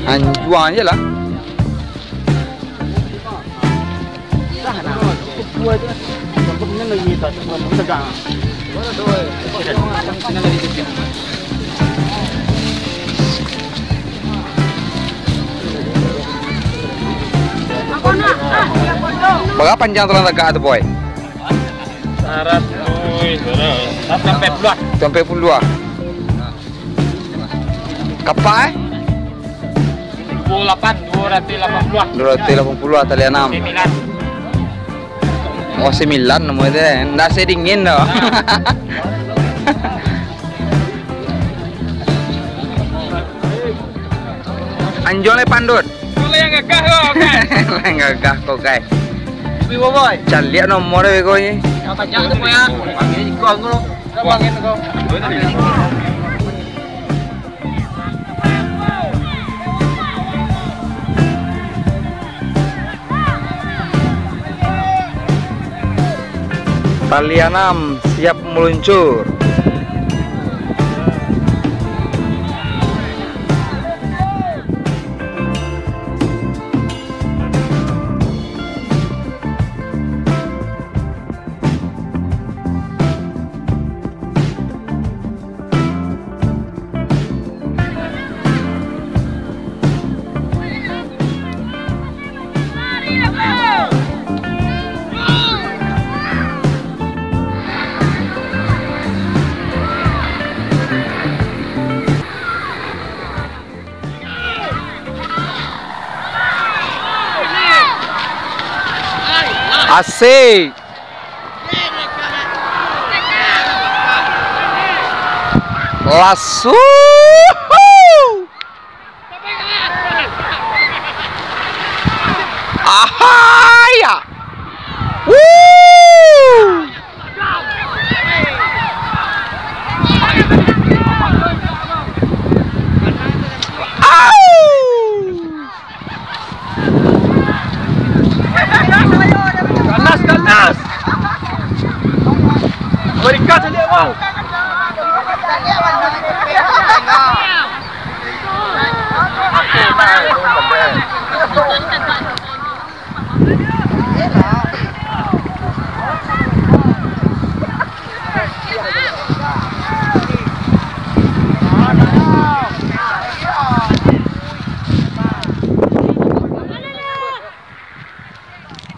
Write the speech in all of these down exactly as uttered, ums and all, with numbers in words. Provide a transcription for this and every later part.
Anjuang je lah. Bara panjang tulang tagak tu, Boy? Saratuih, saratuih ampek puluah. Saratus ampek puluah. Kapak, eh? Duo lapan, duo ratuih lapan puluah. Duo ratuih lapan puluah, tali anam. Sembilan. Oh, sembilan namo itu, eh. Ndak se dingin doh. Anjuang lai pandut. Lai gagah ko, guys. Lai gagah ko, guys. Wih, Boy. Caliak nomor beko ni. Yang banyak tu, Boy, ya. Ambil iko, anggur. Buangin ko. Tali anam siap meluncur. Asik. Lasu. Ahaya. Wuh. Au. Ganas, ganas. Barikan caliak, bang.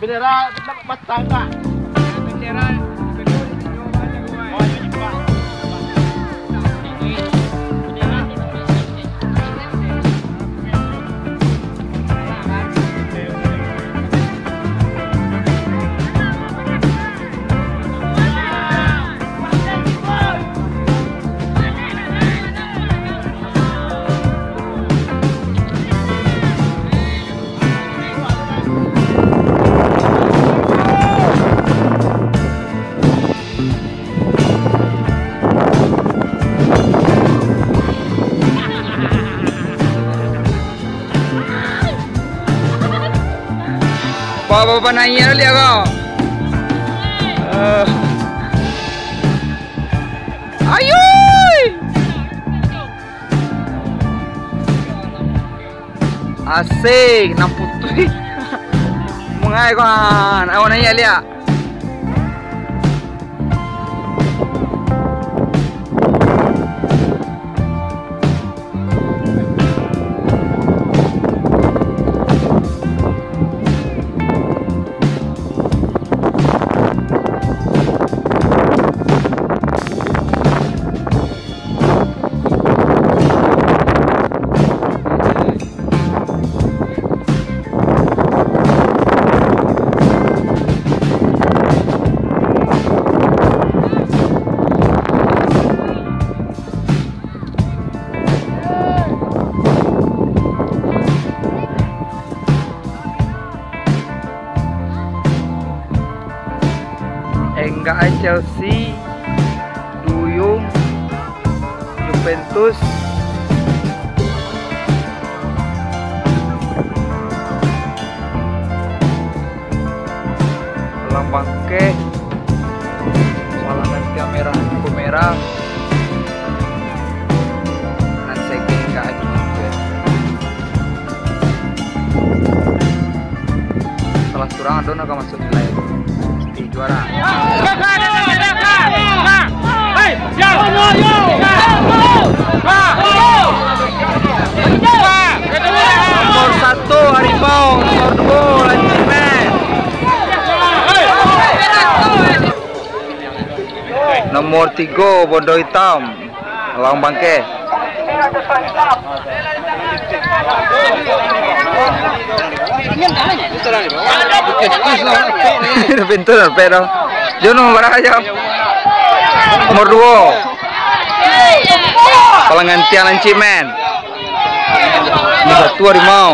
Bendera batang tak? Bendera. Bapak-bapak naiak liak ko. Eh. Ayui. Asik, nan putuih. Mangai ko, ah, awak naiak liak. Enggak ai Chelsea, duyung, Juventus, Lambang Keh, malangan tiang merah, kuku merah, nan segeng ka ati. Pas surang ado nan ka masuak nilai. Pasti juara. Nomor satu Harimau, nomor dua Lancip Man. Nomor tiga Bondo Hitam. Alang Bangke. Pintu dah pek dah. Jono barah aja. Nomor dua. Palang gantian Lancip Man. Nomor satu Harimau.